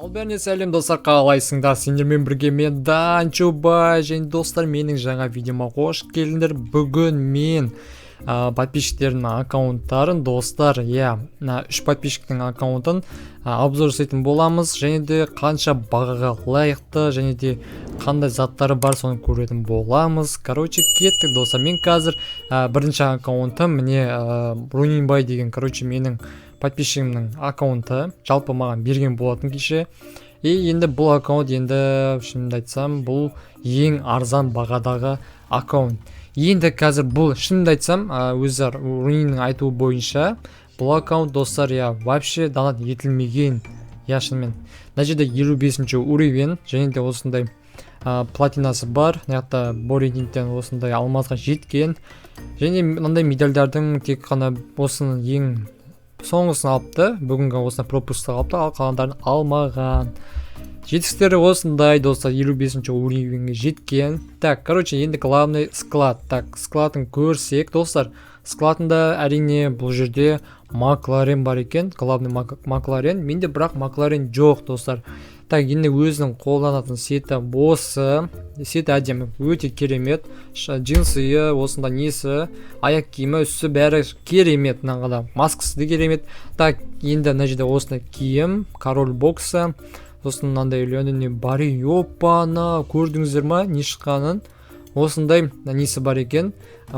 Ал бәріне сәлем, достар! Қалайсыңдар? Сендермен бірге мен, Данчубай. Және, достар, менің жаңа видеома қош келдіңдер. Бүгін мен подписчиктердің аккаунттарын, достар, иә, мына үш подписчиктің аккаунтын обзор жасайтын боламыз және де қанша бағаға лайықты және де қандай заттары бар, соны көретін боламыз. Короче, кеттік, достар. Мен қазір бірінші аккаунтым, міне, Рунинбай деген, короче, менің подписчигімнің аккаунты, жалпы маған берген болатын кеше. И енді бұл аккаунт, енді шынымды айтсам, бұл ең арзан бағадағы аккаунт. Енді қазір бұл, шынымды айтсам, өзі Руниннің айтуы бойынша, бұл аккаунт, достар, иә, вообще донат етілмеген, иә, шынымен. Мына жерде 55-ші уровень және де осындай платинасы бар. Мына жақта Боридинтен осындай алмазға жеткен және мынандай медальдардың тек қана осының ең соңғысын алыпты, бүгінгі осындай пропуск алыпты, ал қалғандарын алмаған. Жетістіктері осындай, достар, 55-ші уровеньге жеткен. Так, короче, енді главный склад. Так, складын көрсек, достар, складында, әрине, бұл жерде Макларен бар екен, главный Макларен. Менде бірақ Макларен жоқ, достар. Так, енді өзінің қолданатын сеті осы. Сеті әдемі, өте керемет. Джинсы, осында несі, аяқ киімі, үсті, бәрі керемет. Мынаған да маскасы да керемет. Так, енді мына жерде осындай киім, король бокса, сосын мынандай Леонид бар. Опа-на, көрдіңіздер ма не шыққанын? Осындай несі бар екен,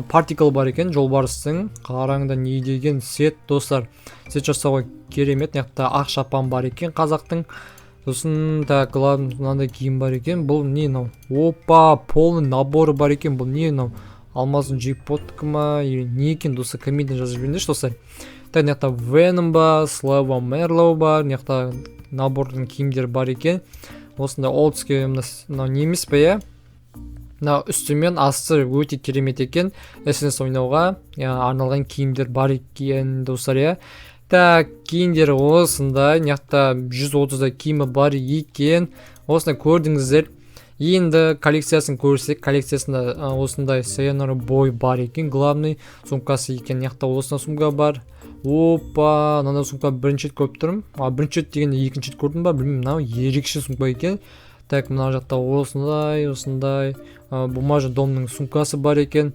партикл бар екен жолбарыстың. Қараңдар, не деген сет, достар! Сет жасауға керемет. Мына жақта ақ шапан бар екен қазақтың. Сосын, так, главный мынандай киім бар екен. Бұл не мынау? Опа, полный наборы бар екен. Бұл не мынау, алмаздың джекпоттікі ма или не екен, достар? Комментте жазып жіберіңдерші, достар. Так, мына жақта Веном ба, Слава Мерлоу бар. Мына жақта набордың киімдері бар екен, осындай олдский. Мынау не емес па, иә, мына үсті мен асты өте керемет екен. СНС ойнауға, иә, арналған киімдер бар екен, достар, иә. Так, киімдері осындай. Мына жақта 130-дай киімі бар екен, осындай, көрдіңіздер. Енді коллекциясын көрсек, коллекциясында осындай Сайонара Бой бар екен, главный сумкасы екен. Мына жақта осындай сумка бар. Опа, мынандай сумка бірінші рет көріп тұрмын. А, бірінші рет дегенде, екінші рет көрдім ба, білмеймін. Мынау ерекше сумка екен. Так, мына жақта осындай, осындай бумажный домның сумкасы бар екен.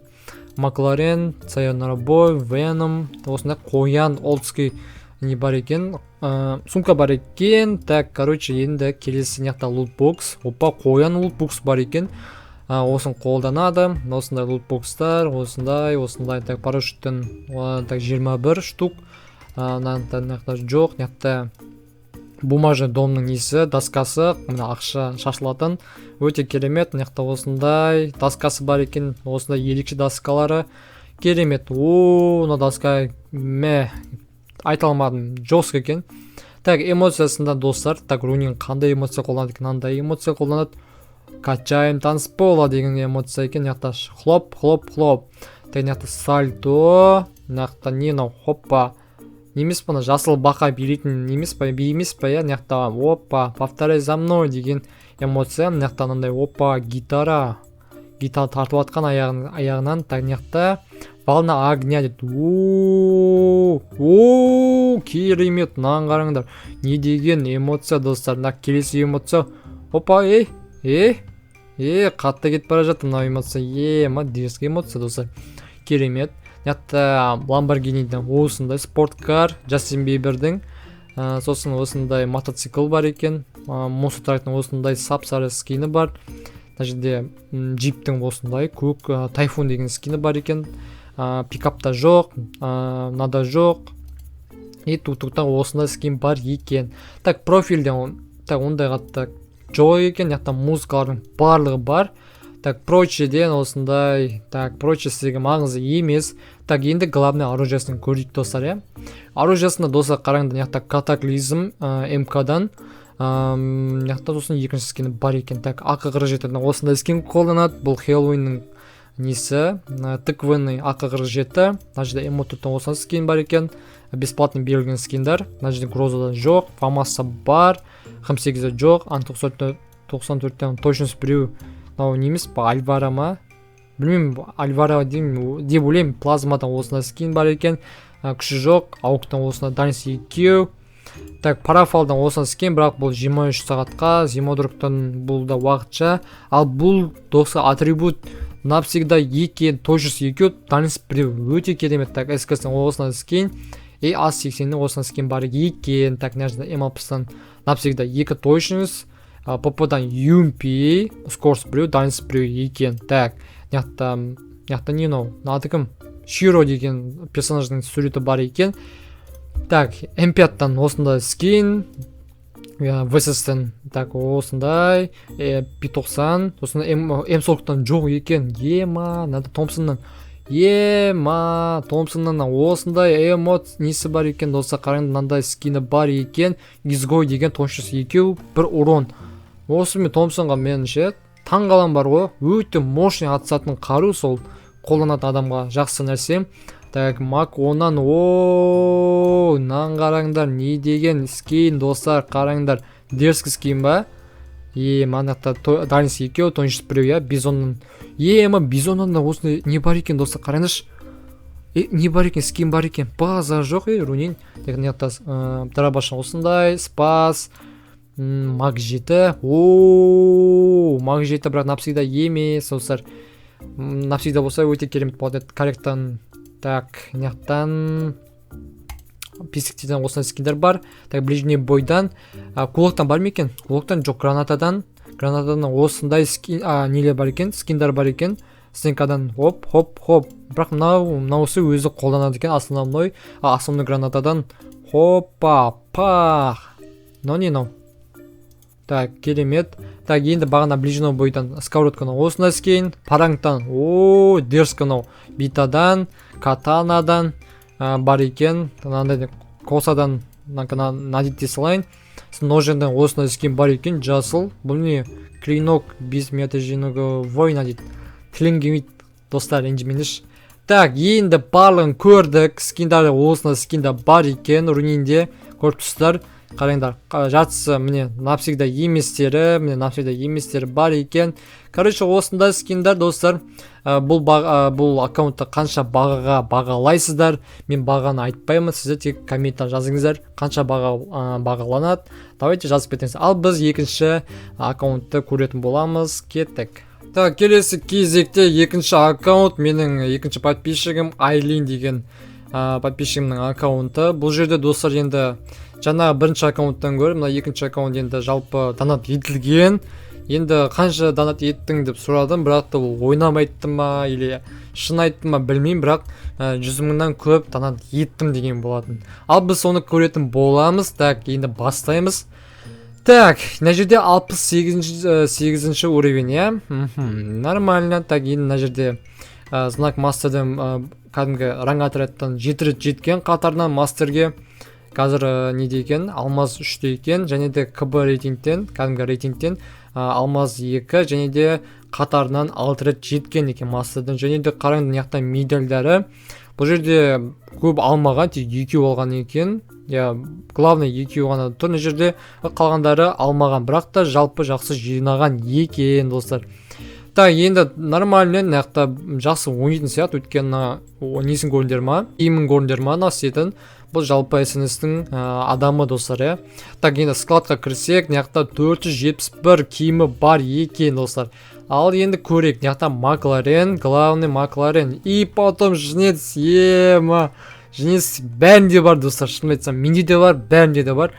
Макларен, Сайонара Бой, Веном, осындай қоян, олдский не бар екен, сумка бар екен. Так, короче, енді келесі мына жақта лутбокс. Опа, қоян лутбокс бар екен. Осыны қолданады, осындай лутбокстар, осындай, осындай. Так, парашюттен, так, 21 штук. Мына жақта жоқ. Мына жақта бумажный домның несі, доскасы, мына ақша шашылатын, өте керемет. Мына жақта осындай доскасы бар екен, осындай ерекше доскалары керемет. О, мына доска, мә, айта алмадым, жестко екен. Так, эмоциясында, достар, так, Рунин қандай эмоция қолданады екен? Мынандай эмоция қолданады, «Качаем танцпола» деген эмоция екен. Мына жақта хлоп, хлоп, хлоп. Так, мына жақта сальто. Мына жақта не мынау? Хоппа, не емес па, мына жасыл бақа билейтін не емес па, би емес па, иә? Мына жақта опа, «Повторяй за мной» деген эмоция. Мына жақта мынандай, опа, гитара, гитара тартып жатқан аяғынан. Так, мына жақта «Волна огня» дейді. О, о, керемет! Мынаны қараңдар, не деген эмоция, достар! Мына келесі эмоция. Опа, ей, ей, е, қатты кетіп бара жатыр мынау эмоция. Е, ма, дерзкий эмоция, достар, керемет. Мына жақта Ламборгинидің осындай спорткар, Джастин Бибердің, сосын осындай мотоцикл бар екен. Монстр Трактың осындай сап сары скині бар. Мына жерде джиптің осындай көк, Тайфун деген скині бар екен. Пикапта жоқ, мынада жоқ. И тук-туктан осындай скин бар екен. Так, профильде так, ондай қатты жоқ екен. Мына жақта музыкалардың барлығы бар. Так, прочийден осындай. Так, прочий сізге маңызды емес. Так, енді главный оружиесін көрейік, достар, иә. Оружиесінде, достар, қараңдар, мына жақта Катаклизм, МК-дан, мына жақта сосын екінші скині бар екен. Так, АК 47-ден осындай скин қолданады. Бұл Хэллоуиннің несі, тыквенный АК 47. Мына жерде М 4-тен осындай скин бар екен, бесплатный берілген скиндар. Мына жерде Грозадан жоқ, Фамаса бар, Хм 8-де жоқ, Ан 94-тен точность біреу. Мынау не емес па, Альвара ма, білмеймін, Альвара деймін деп ойлаймын. Плазмадан осындай скин бар екен, күші жоқ. Ауктан осындай дальность екеу. Так, парафалдан осыны скин, бірақ бұл 23 сағатқа, зимодруктан бұл да уақытша. Ал бұл, достар, атрибут навсегда екен, точность екеу, дальность біреу, өте керемет. Так, СКС-тен осындай скин и А 80-нің осындай скин бар екен. Так, мына жерде М 60-тан навсегда екі точность, ПП-дан UMP, скорость біреу, дальность біреу екен. Так, мына жақта не мынау? Аты кім? Широ деген персонаждың суреті бар екен. Так, М5-тан осындай скин, ВСС-тен, так, осындай, P90, сосын М40-тан жоқ екен. Ема, мынада Томпсоннан. Ема, Томпсоннан осындай эмот несі бар екен, достар, қараңдар, мынандай скині бар екен. Изгой деген, точность екеу, бір урон. Осы мен Томпсонға мен ше таң қалам бар ғой, өте мощный атысатын қару, сол қолданатын адамға жақсы нәрсе. Так, Мак оннан, о, мынаны қараңдар, не деген скин, достар, қараңдар, дерзкий скин ба? Е, мына жақта дальность екеу, точность біреу, иә, Бизоннан. Ема, Бизоннан да осындай не бар екен, достар, қараңдаршы. Е, не бар екен, скин бар екен, базар жоқ, е, Рунин. Так, мына жақта дробашын осындай, спас, Мак 7, о, Мак 7, бірақ навсегда емес, достар. Навсегда болса, өте керемет болады еді. Корректтан, так, мына жақтан песиктерден осындай скиндер бар. Так, ближний бойдан, кулактан бар ма екен? Кулактан жоқ, гранатадан осындай скин, нелер бар екен, скиндар бар екен. Стенкадан хоп, хоп, хоп, бірақ мынаусы өзі қолданады екен. Основной гранатадан хопа, пах. Мынау не мынау? Так, керемет. Так, енді бағана ближний бойдан сковородканы осындай скин, парангтан, о, дерзко мынау, битадан, катанадан бар екен, мынандай косадан надеть салайын. Ножендан осындай скин бар екен, жасыл. Бұл не? Клинок безмятежного воина дейді. Тілім келмейді, достар, ренжімеңдерші. Так, енді барлығын көрдік. Скиндары, осындай скиндар бар екен Рунинде, көріп тұрсыздар. Қараңдар, жартысы міне навсегда еместері, міне навсегда еместері бар екен. Короче, осындай скиндар, достар. Бұл аккаунтты қанша бағаға бағалайсыздар? Мен бағаны айтпаймын, сіздер тек комментарий жазыңыздар, қанша баға бағаланады. Давайте, жазып кетіңіз. Ал біз екінші аккаунтты көретін боламыз. Кеттік. Так, келесі кезекте екінші аккаунт, менің екінші подписчигім Айлин деген подписчигімнің аккаунты. Бұл жерде, достар, енді жаңағы бірінші аккаунттан гөрі мына екінші аккаунт енді жалпы донат етілген. Енді қанша донат еттің деп сұрадым, бірақ та ол ойнап айтты ма или шын айтты ма, білмеймін, бірақ 100 мыңнан көп донат еттім деген болатын. Ал біз соны көретін боламыз. Так, енді бастаймыз. Так, мына жерде 68-ші сегізінші уровень, иә, нормально. Так, енді мына жерде знак мастерден, кәдімгі ранг отрядтан жеті рет жеткен қатарынан мастерге. Қазір неде екен? Алмаз 3-те екен. Және де КБ рейтингтен, кәдімгі рейтингтен алмаз 2 және де қатарынан 6 рет жеткен екен мастерден. Және де қараңдар, мына жақта медальдары. Бұл жерде көп алмаған, тек екеу алған екен, иә. Главный екеу ғана тұр мына жерде, қалғандары алмаған, бірақ та жалпы жақсы жинаған екен, достар. Так, енді нормально, мына жақта жақсы ойнайтын сияқты, өйткені мына несін көрдіңдер ма, киімін көрдіңдер ма мына істейтін? Бұл жалпы СНС-тің адамы, достар, иә. Так, енді складқа кірсек, мына жақта 471 киімі бар екен, достар. Ал енді көрейік. Мына жақта Макларен, главный Макларен и потом жнец. Ема, жнец бәрінде бар, достар, шынымды айтсам, менде де бар, бәрінде де бар.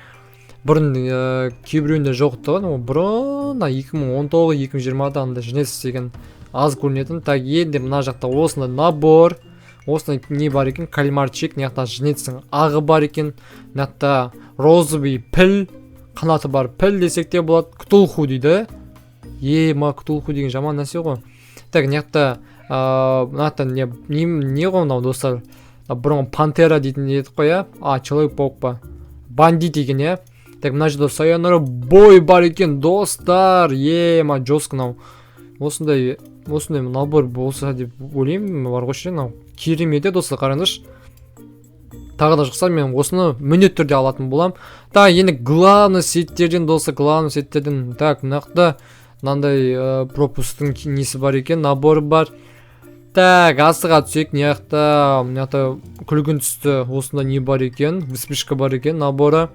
Бұрын кейбіреуінде жоқ тұғын. Ол бұрын 2019, 2020-да андай жнец деген аз көрінетін. Так, енді мына жақта осындай набор, осындай не бар екен, кальмарчик. Мына жақта жнецтің ағы бар екен. Мына жақта розовый піл, қанаты бар піл десек те болады. Ктулху дейді. Ема, Ктулху деген жаман нәрсе ғой. Так, мына жақта не ғой мынау, достар? Бұрын пантера дейтін едік қой, иә. А, человек паук па, бандит екен, иә. Так, мына жерде Сайонара бой бар екен, достар. Ема, жестко мынау. Осындай набор болса деп ойлаймын бар ғой ше. Мынау керемет, иә, достар, қараңдаршы. Тағы да шықса, мен осыны міндетті түрде алатын боламын. Так, енді главный сеттерден, достар, главный сеттерден. Так, мына жақта мынандай пропусктың несі бар екен, наборы бар. Так, астыға түсейік. Мына жақта күлгін түсті осындай не бар екен, вспышка бар екен наборы.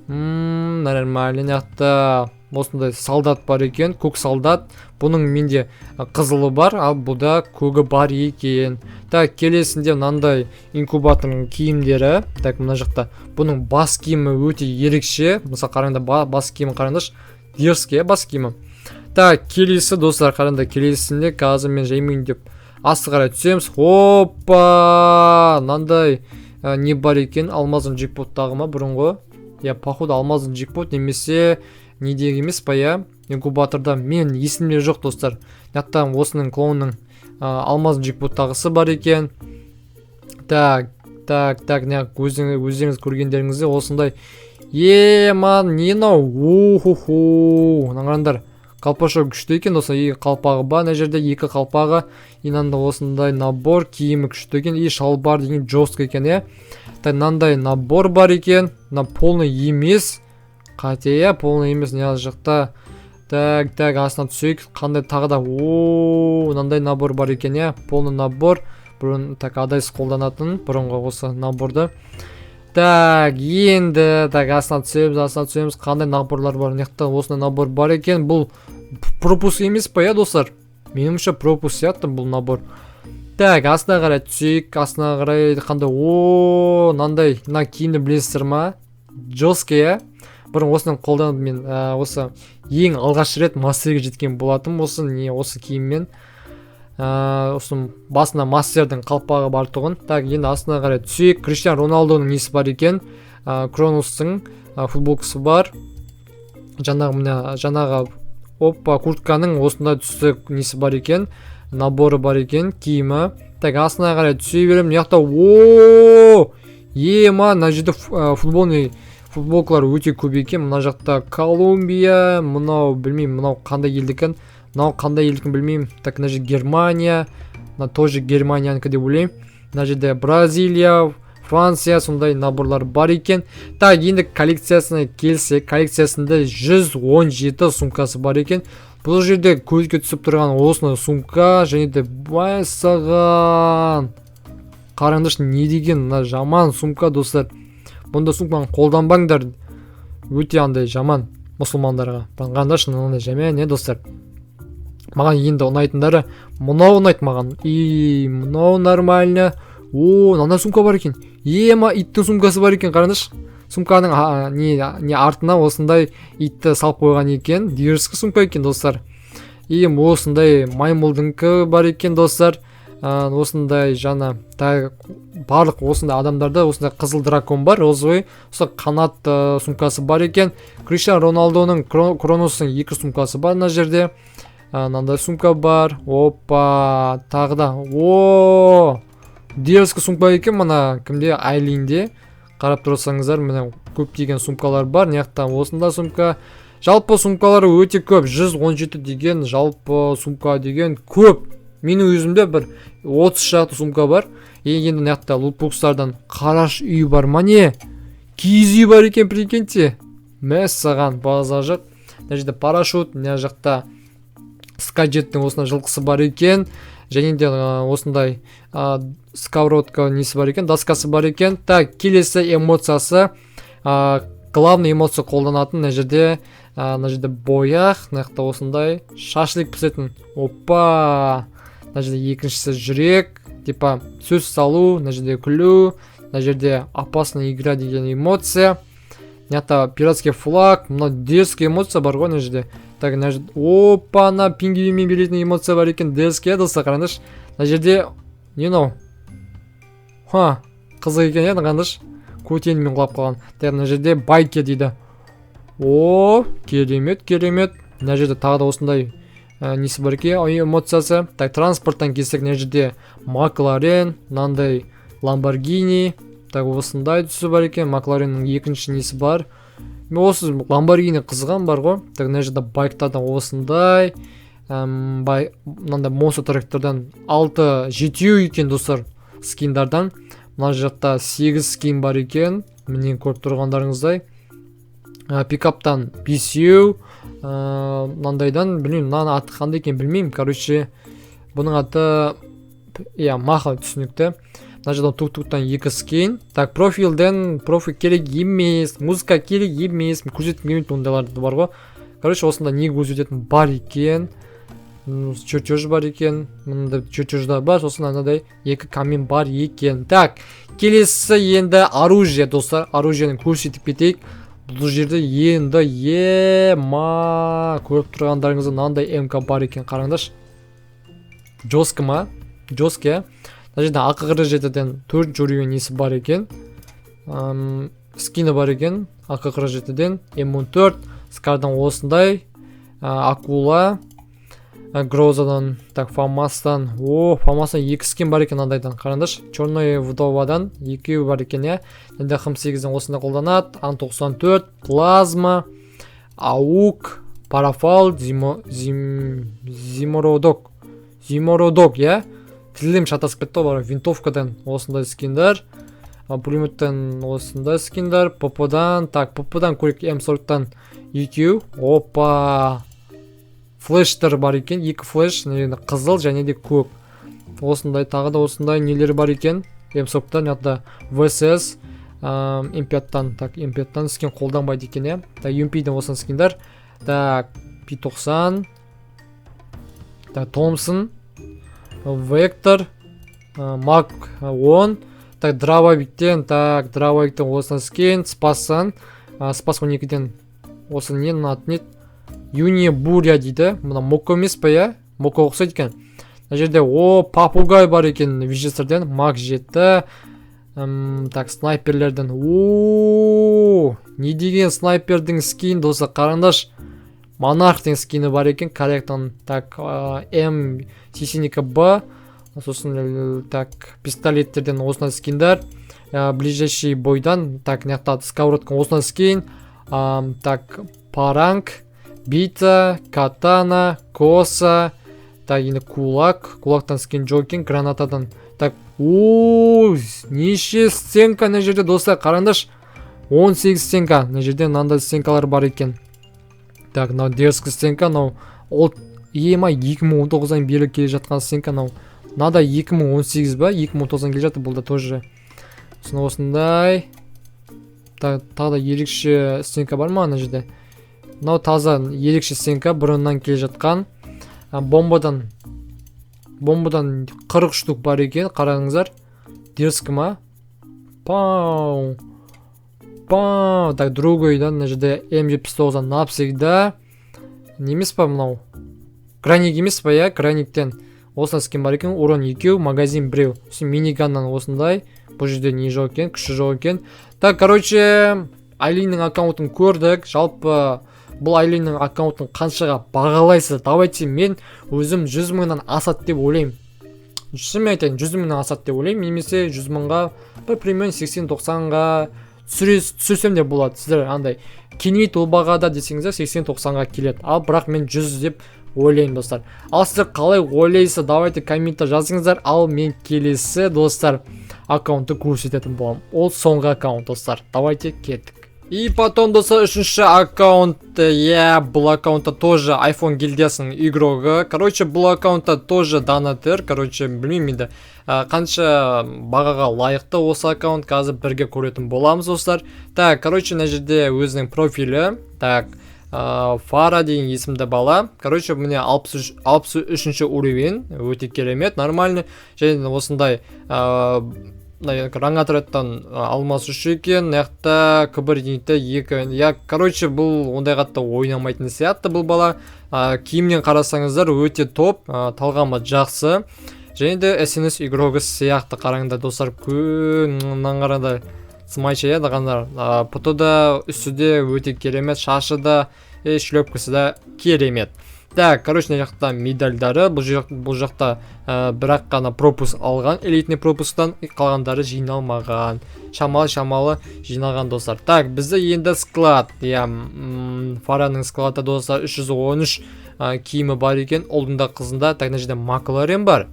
Нормально. Мына жақта осындай солдат бар екен, көк солдат. Бұның менде қызылы бар, ал бұда көгі бар екен. Так, келесінде мынандай инкубатордың киімдері. Так, мына жақта бұның бас киімі өте ерекше. Мысалы, қараңдар, бас киімін қараңдаршы, дерзкий, иә, бас киімі. Так, келесі, достар, қараңдар, келесінде қазір мен жаймен деп асты қарай түсеміз. Опа, мынандай не бар екен, алмаздың джекпоттағы ма бұрынғы? Иә, походу, алмаздың джекпот немесе недегі емес па, иә, инкубаторда, мен есімде жоқ, достар. Мына жақта осының клоунның алмаздың джекпоттағысы бар екен. Так, так, так, мына өздеріңіз көргендеріңізде осындай. Ема, не мынау? О-хо-хо, мына қараңдар, колпашок күшті екен, достар. И қалпағы бар мына жерде, екі қалпағы. И мынандай осындай набор, киімі күшті екен. И шалбар деген жестко екен, иә. Так, мынандай набор бар екен. Мына полный емес, қате, иә, полный емес. Мына жақта, так, так, астына түсейік. Қандай тағы да? О, мынандай набор бар екен, иә, полный набор. Бұрын, так, Адайс қолданатын бұрынғы осы наборды. Так, енді, так, астына түсеміз, астына түсеміз. Қандай наборлар бар? Мына жақта осындай набор бар екен. Бұл пропуск емес па, иә, достар? Меніңше, пропуск сияқты бұл набор. Так, астына қарай түсейік. Астына қарай қандай? О, мынандай, мына киімді білесіздер ма? Жесткий, иә. Бұрын осыны қолданып мен осы ең алғаш рет мастерге жеткен болатынмын осы не, осы киіммен. Осы басында мастердің қалпағы бар тұғын. Так, енді астына қарай түсейік. Криштиану Роналдоның несі бар екен, Кронустың футболкасы бар. Жаңағы, мына жаңағы, опа, куртканың осындай түсті несі бар екен, наборы бар екен, киімі. Так, астына қарай түсе беремін. Мына жақта, о, ема, мына жерде футбольный футболкалар өте көп екен. Мына жақта Колумбия, мынау білмеймін, мынау қандай елдікі, мынау қандай елдікін білмеймін. Так, мына жерде Германия, мына тоже Германиянікі деп ойлаймын. Мына жерде Бразилия, Франция, сондай наборлар бар екен. Так, енді коллекциясына келсек, коллекциясында 117 сумкасы бар екен. Бұл жерде көзге түсіп тұрған осындай сумка. Және де, мәссаған, қараңдаршы, не деген мына жаман сумка, достар. Бұндай сумканы қолданбаңдар, өте андай жаман мұсылмандарға. Қараңдаршы, мынандай жаман, не, достар. Маған енді ұнайтындары мынау ұнайды маған. И мынау нормально. О, мынандай сумка бар екен. Ема, иттің сумкасы бар екен, қараңдаршы. Сумканың не артына осындай итті салып қойған екен. Дерзкий сумка екен, достар. И осындай маймылдыңкі бар екен, достар. Осындай жаңа, так, барлық осындай адамдарда осындай қызыл дракон бар, розовый, осы қанат сумкасы бар екен. Криштиану Роналдоның, Кроностың екі сумкасы бар мына жерде. Мынандай сумка бар. Опа, тағы да, о, дерзкий сумка екен мына кімде? Айлинде. Қарап тұрсаңыздар, міне, көптеген сумкалар бар. Мына жақта осындай сумка. Жалпы сумкалар өте көп. 117 деген жалпы сумка деген көп. Менің өзімде бір 30 шақты сумка бар. Енді мына жақта лутбокстардан қараш үй бар ма, не, киіз үй бар екен, прикиньте. Мәссаған, базар жоқ. Мына жерде парашют, мына жақта скаджеттің осындай жылқысы бар екен. Және де осындай сковородка несі бар екен, доскасы бар екен. Так, келесі эмоциясы, главный эмоция қолданатын мына жерде, мына жерде бояқ, мына жақта осындай шашлык пісетін. Опа, мына жерде екіншісі жүрек, типа сөз салу, мына жерде күлу, мына жерде опасная игра деген эмоция, мына жақта пиратский флаг, мына дерзкий эмоция бар ғой мына жерде. Так, мына жерде, опа, ана пингвинмен билейтін эмоция бар екен, дерзкий, иә, достар. Қараңдаршы, мына жерде не мынау? Ха, қызық екен, иә. Қараңдаршы, көтенімен құлап қалған. Так, мына жерде байкер дейді. О, керемет, керемет. Мына жерде тағы да осындай несі бар екен, эмоциясы. Так, транспорттан келсек, мына жерде Макларен, мынандай Ламборгини. Так, осындай түсі бар екен. Маклареннің екінші несі бар. Мен осы Ламборгини қызған бар ғой. Так, мына жерде байктардан осындай бай, мынандай монстр трактордан алты, жетеу екен, достар. Скиндардан мына жақта сегіз скин бар екен, міне, көріп тұрғандарыңыздай. Пикаптан бесеу, мынандайдан білмеймін, мынаның аты қандай екенін білмеймін. Короче, бұның аты, иә, мақұл, түсінікті. Мына жерден тук-туктан екі скин. Так, профилден профиль керек емес, музыка керек емес, көрсеткім келмейді ондайларды бар ғой. Короче, осында не көрсететін бар екен. Чертеж бар екен, мындай чертеждар бар, сосын анадай екі камин бар екен. Так, келесі енді оружие, достар, оружиені көрсетіп кетейік. Бұл жерде енді ема көріп тұрғандарыңыздай мынандай МК бар екен, қараңдаршы. Жестко ма? Жестко, иә. Мына жерде АК 47-ден төртінші уровень несі бар екен. Скині бар екен АК 47-ден, М14, Скардан осындай, акула, Грозадан, так, Фамастан, о, Фамастан екі скин бар екен мынандайдан, қараңдаршы, Черная вдовадан екеуі бар екен, иә. Енді ХМ 8-ден осындай қолданады, Ан 94, плазма, АУК, парафал, зимо, зим, зимородок, зимородок, иә. Тілім шатасып кетті ғой, бар, винтовкадан осындай скиндар, пулеметтен осындай скиндар, ПП-дан, так, ПП-дан көрейік, М40-тан екеу, опа, флештер бар екен, екі флеш, мына қызыл және де көк. Осындай тағы да осындай нелер бар екен, М40-тан, мына ВСС, М5-тан, так, М5-тан скин қолданбайды екен, иә. Так, UMP-ден осындай скиндар, так, P90, так, Томпсон, Вектор, Мак 10, так, дробовиктен, так, дробовиктен осындай скин, Спастан, Спас 12-ден осы ненің аты не еді? Юния Буря дейді. Мына Моко емес па, иә? Моко ұқсайды екен. Мына жерде, о, попугай бар екен Винчестерден, Мак 7. Так, снайперлерден. О, не деген снайпердің скин, достар, қараңдаршы. Монарх деген скині бар екен, корректон. Так, М 82 Б. Сосын, так, пистолеттерден осындай скиндар. Ближайший бойдан, так, мына жақта сковородка осындай скин. Так, паранг, бита, катана, коса, так, енді кулак, кулактан скин жоқ екен, гранатадан. Так, о, неше сценка мына жерде, достар, қараңдаршы. 18 сценка. Мына жерде мынандай сценкалар бар екен. Так, мынау дерзкий сценка, мынау ол ема 2019-дан бері келе жатқан сценка мынау. Мынада 2018 ба? 2019-дан келе жатыр, бұл да тоже. Сосын осындай. Так, тағы да ерекше сценка бар ма ана жерде? Мынау таза ерекше сценка, бұрыннан келе жатқан. Бомбадан 40 штук бар екен, қараңыздар. Дерзкий ма? Пау. Пау. Так, другойдан мына жерде М79 навсегда. Немес па мынау? Граник емес па, иә? Граниктен осындай скин бар екен, урон екеу, магазин біреу. Сосын миниганнан осындай. Бұл жерде не жоқ екен, күші жоқ екен. Так, короче, Айлиннің аккаунтын көрдік. Жалпы бұл Айлиннің аккаунтын қаншаға бағалайсыз? Давайте, мен өзім 100 мыңнан асады деп ойлаймын. Шынымен айтайын, 100 мыңнан асады деп ойлаймын, немесе 100 мыңға бір примерно 80-90-ға түсірсем де болады. Сіздер андай келмейді ол бағада десеңіздер, 80-90-ға келеді. Ал бірақ мен 100 деп ойлаймын, достар. Ал сіздер қалай ойлайсыз? Давайте комментте жазыңыздар. Ал мен келесі, достар, аккаунтты көрсететін боламын. Ол соңғы аккаунт, достар. Давайте кеттік. И потом, достар, үшінші аккаунт, иә, бұл аккаунтта тоже iPhone гильдиясының игрогы. Короче, бұл аккаунтта тоже донатер. Короче, білмеймін енді, қанша бағаға лайықты осы аккаунт, қазір бірге көретін боламыз, достар. Так, короче, мына жерде өзінің профилі. Так, Фара деген есімді бала. Короче, міне 63, 63 уровень, өте керемет, нормальный. Және осындай мына ранг отрядтан алмас үш екен, мына жақта КБ рейтингте екі. Я, короче, бұл ондай қатты ойнамайтын сияқты бұл бала. Киімнен қарасаңыздар, өте топ, талғамы жақсы. Және де СНС игрогы сияқты, қараңдар, достар, күн мынаны қараңдар. Сымайша, иә, қараңдар. Пұты да, үсті де өте керемет, шашы да, шлепкасы да керемет. Так, короче, мына жақта медальдары, бұл жақта бірақ қана пропуск алған, элитный пропусктан, и қалғандары жиналмаған. Шамалы-шамалы жиналған, достар. Так, бізде енді склад, иә, Фараның склады, достар, 313 киімі бар екен, ұлдың қызында. Так, мына жерде Макларен бар.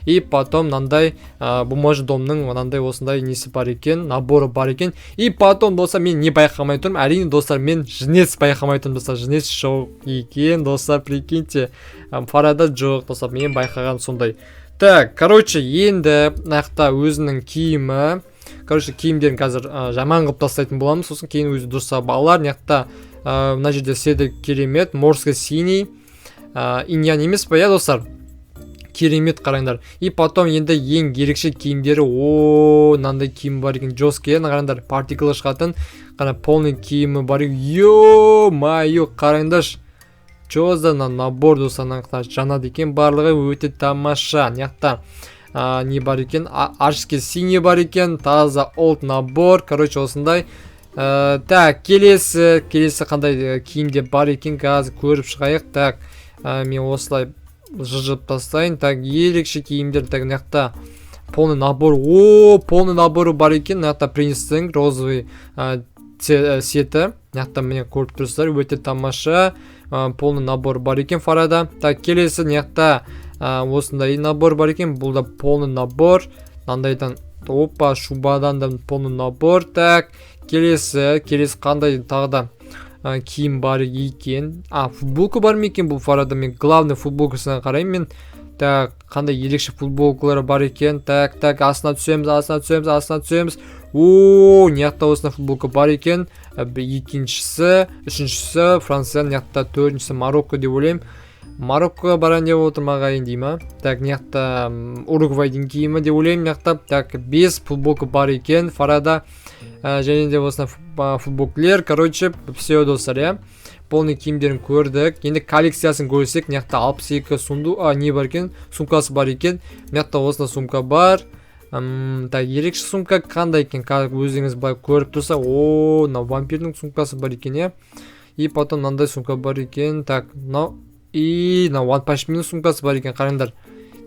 И потом мынандай бумажный домның мынандай осындай несі бар екен, наборы бар екен. И потом, достар, мен не байқамай тұрмын? Әрине, достар, мен жнец байқамай тұрмын, достар. Жнец жоқ екен, достар, прикиньте. Фарада жоқ, достар, мен байқаған сондай. Так, короче, енді мына жақта өзінің киімі. Короче, киімдерін қазір жаман қылып тастайтын боламыз, сосын кейін өзі дұрыстап алар. Мына жақта, мына жерде цветі керемет, морской синий, инь-ян емес па, иә, достар? Керемет, қараңдар. И потом енді ең ерекше киімдері, о, мынандай киім бар екен, жесткий, иә. Қараңдар, партикл шығатын, қара, полный киімі бар екен. Ё-моё, қараңдаршы, че за набор, достар? Мына жанады екен барлығы, өте тамаша. Мына жақта не бар екен? Аршский синий бар екен, таза олд набор, короче, осындай. Так, келесі қандай киімде бар екен, қазір көріп шығайық. Так, мен осылай жылжып тастайын. Так, ерекше киімдер. Так, мына жақта полный набор, о, полный наборы бар екен. Мына жақта принцтің розовый цветі, мына жақта, міне, көріп тұрсыздар, өте тамаша, полный набор бар екен фарада. Так, келесі мына жақта осындай набор бар екен, бұл да полный набор. Мынандайдан, опа, шубадан да полный набор. Так, келесі қандай тағы да киім бар екен? А, футболка бар ма екен бұл фарада? Мен главный футболкасына қараймын мен. Так, қандай ерекше футболкалар бар екен? Так, так, астына түсеміз, астына түсеміз, астына түсеміз. О, мына жақта осындай футболка бар екен. Екіншісі, үшіншісі Франция, мына жақта төртіншісі Марокко деп ойлаймын. Мароккоға барайын деп отырмын, ағайын, дей ма? Так, мына жақта Уругвайдың киімі деп ойлаймын мына жақта. Так, бес футболка бар екен фарада. Және де осындай футболкалер. Короче, все, достар, иә, полный киімдерін көрдік. Енді коллекциясын көрсек, мына жақта 62 сунду, а, не бар екен, сумкасы бар екен. Мына жақта осындай сумка бар. Так, ерекше сумка қандай екен, қазір өздеріңіз былай көріп тұрса. О, мынау вампирдің сумкасы бар екен, иә. И потом мынандай сумка бар екен. Так, мынау и мынау One Punch Man сумкасы бар екен, қараңдар.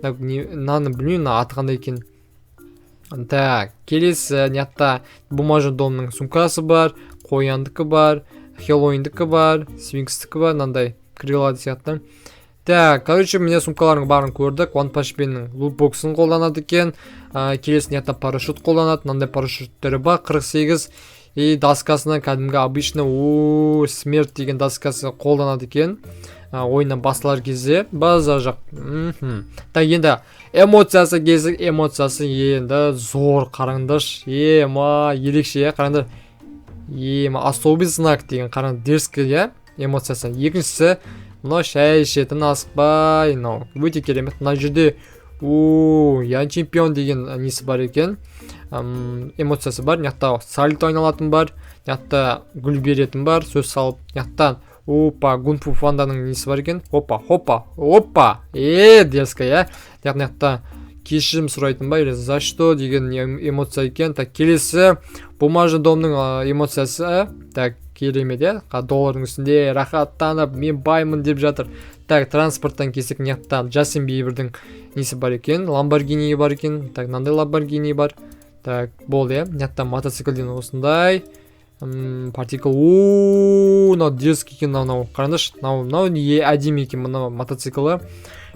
Так, мынаны білмеймін, мына аты қандай екен. Так, келесі мына жақта бумажный домның сумкасы бар, қояндікі бар, Хеллоуиндікі бар, сфинкстікі бар, мынандай крылатый сияқты. Так, короче, міне, сумкалардың барын көрдік. One Punch Man-нің лутбоксын қолданады екен. Келесі мына жақта парашют қолданады, мынандай парашюттері бар, 48. И доскасына кәдімгі обычно, о, смерть деген доскасы қолданады екен. Ойыннан басталар кезде база жақ. Так, енді эмоциясы келсек, эмоциясы енді зор, қараңдаршы, ема, ерекше, иә, қараңдар, ема, особый знак деген, қараңдар, дерзкий, иә, эмоциясы. Екіншісі мынау шай ішетін, асықпай, мынау өте керемет. Мына жерде, о, я чемпион деген несі бар екен, эмоциясы бар. Мына жақта сальто айналатын бар, мына жақта гүл беретін бар, сөз салып. Мына жақтан, опа, Кунг-фу панданың несі бар екен, опа, хопа, опа, е, дерзкий, иә. Мына жақта кешірім сұрайтын ба или за что деген эмоция екен. Так, келесі бумажный домның эмоциясы. Так, керемет, иә, доллардың үстінде рахаттанып, мен баймын деп жатыр. Так, транспорттан келсек, мына жақта Джастин Бибердің несі бар екен, Ламборгини бар екен. Так, мынандай Ламборгини бар. Так, болды, иә. Мына жақта мотоциклден осындай партикл. О, мынау дерзкий екен, мынау, қараңдаршы, мынау не әдемі екен мынау мотоциклі.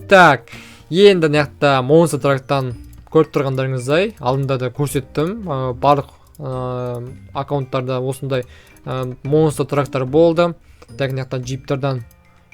Так, енді мына жақта монстр трактан көріп тұрғандарыңыздай, алдында да көрсеттім, барлық аккаунттарда осындай монстр трактор болды. Так, мына жақта джиптардан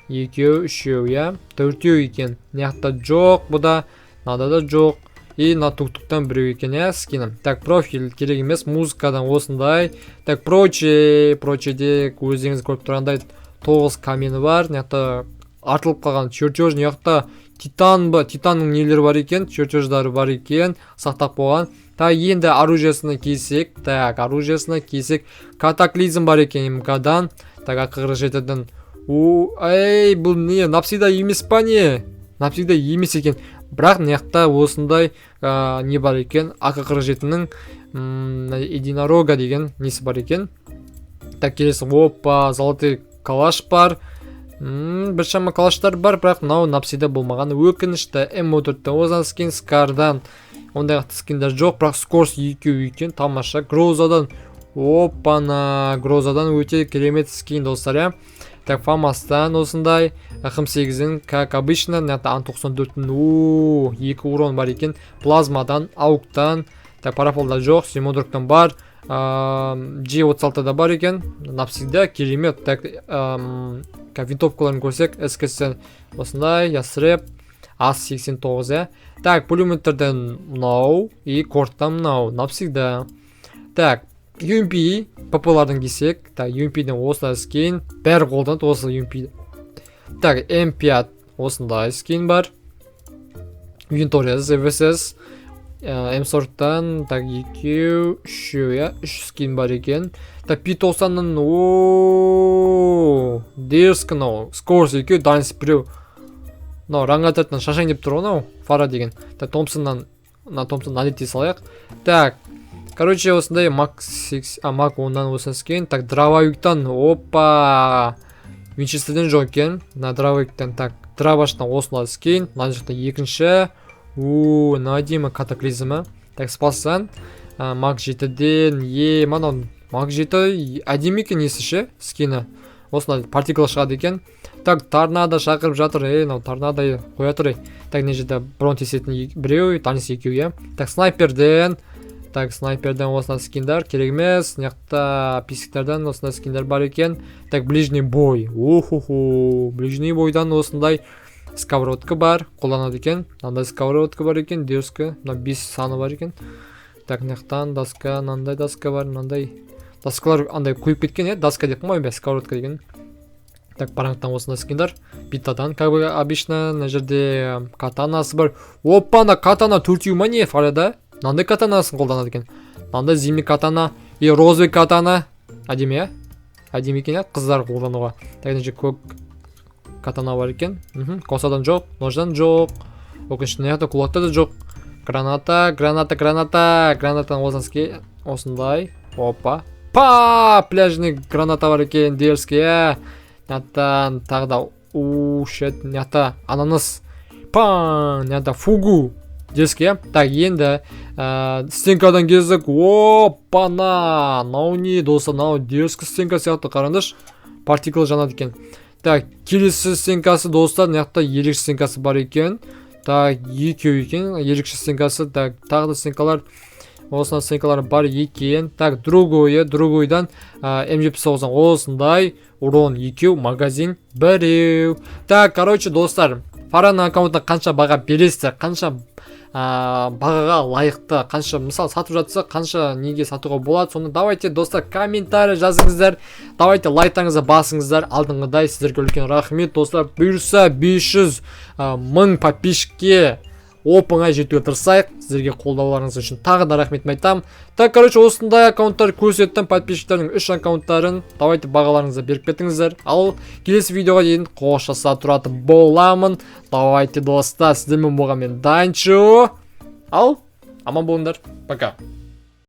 екеу, үшеу, иә, төртеу екен. Мына жақта жоқ, бұда, мынада да жоқ. И мына тук-туктан біреу екен, иә, скині. Так, профиль керек емес, музыкадан осындай. Так, прочее, прочеде өздеріңіз көріп тұрғандай, тоғыз камені бар. Мына жақта артылып қалған чертеж, мына жақта титан ба, титанның нелері бар екен, чертеждары бар екен, сақтап қойған. Так, енді оружиесіне келсек. Так, оружиесіне келсек, катаклизм бар екен МК-дан. Так, АК-47-ден. О, ей, бұл не, навсегда емес па, не? Навсегда емес екен. Бірақ мына жақта осындай не бар екен, АК-47-нің единорога деген несі бар екен. Так, келесі, опа, золотой калаш бар. Біршама калаштар бар, бірақ мынау навсегда болмағаны өкінішті. М4-тен озан скин, скардан ондай қатты скиндер жоқ, бірақ скорс екеу екен, тамаша. Грозадан, опана, Грозадан өте керемет скин, достар, иә. Так, Фамастан осындай, ХМ8-ден, как обычно, мына жақта Ан-94-тің, о, екі урон бар екен. Плазмадан, ауктан, так, парафолда жоқ, Семидроктан бар, G36-да бар екен, навсегда, керемет. Так, винтовкаларын көрсек, СКС осындай, ястреб, АС-89, иә. Так, пулеметтерден мынау и корттан мынау навсегда. Так, UMP, ПП-лардан келсек, так, UMP-ден осындай скин, бәрі қолданады осы UMP. Так, М5 осындай скин бар. Винторез, VSS, М40-тан, так, екеу, үшеу, иә, үш скин бар екен. Так, P90-нан, о, дерзкий мынау, скорость екеу, дальность біреу. Мынау ранг шашаң деп тұр ғой мынау, фара деген. Так, Томпсоннан, мына Томпсон налет салайық. Так, короче, осындай Мак 8, а, Мак 10-нан осындай скин. Так, дробовиктан, опа, Винчестерден жоқ екен. Мына дробовиктен, так, дробаштан осындай скин. Мына жақта екінші. У, мына катаклизмі. Так, спассан. Мак 7-ден, е, мынау Мак 7 әдемі екен несі ше, скині. Осындай партикл шығады екен. Так, торнадо шақырып жатыр. Ей, мынау торнадо қоя тұр, ей. Так, мына жерде брон тесетін біреу, танис екеу, иә. Так, снайперден. Так, снайперден осындай скиндар керек емес. Мына жақта писектерден осындай скиндар бар екен. Так, ближний бой. Охо-хо, ближний бойдан осындай сковородка бар, қолданады екен. Мынандай сковородка бар екен, дерзкий. Мына 5 саны бар екен. Так, мына жақтан доска, мынандай доска бар, мынандай доскалар андай көйіп кеткен, иә, доска деп қоймай бе, сковородка деген. Так, парангтан осындай скиндар. Битадан, как бы обычно, мына жерде катанасы бар. Опа, ана катана төртеу ма не, фарада? Мынандай катанасын қолданады екен. Мынандай зимний катана и розовый катана. Әдемі, иә? Әдемі екен, иә, қыздар қолдануға. Так, мына жерде көк катана бар екен. Косадан жоқ, нождан жоқ. Өкінішті, мына жақта кулакта да жоқ. Граната, граната, граната. Гранатаның осындай. Опа. Па! Пляжный граната бар екен, дерзкий, иә. Мына тағы да, у, shit, мына жақта ананас. Па! Мына жақта фугу. Дерзкий, иә. Так, енді стенкадан кездік. Опа-на! Мынау не, достар, мынау дерзкий стенка сияқты, қараңдаршы. Партикл жанады екен. Так, келесі стенкасы, достар, мына жақта ерекше стенкасы бар екен. Так, екеу екен, ерекше стенкасы. Так, тағы да стенкалар, осындай стенкалар бар екен. Так, другой, другойдан М79-дан осындай урон екеу, магазин біреу. Так, короче, достар, Фараның аккаунтына қанша баға бересіздер, қанша бағаға лайықты, қанша, мысалы, сатып жатса, қанша неге сатуға болады, соны давайте, достар, комментарий жазыңыздар, давайте лайктарыңызды басыңыздар. Алдыңғыдай сіздерге үлкен рахмет, достар. Бұйырса, 500 мың подписчикке оп оңай жетуге тырысайық. Сіздерге қолдауларыңыз үшін тағы да рахметімді айтамын. Так, короче, осындай аккаунттар көрсеттім, подписчиктердің үш аккаунттарын. Давайте бағаларыңызды беріп кетіңіздер. Ал келесі видеоға дейін қоштаса тұратын боламын. Давайте, достар, сіздермен болған мен, Данчо. Ал аман болыңдар, пока.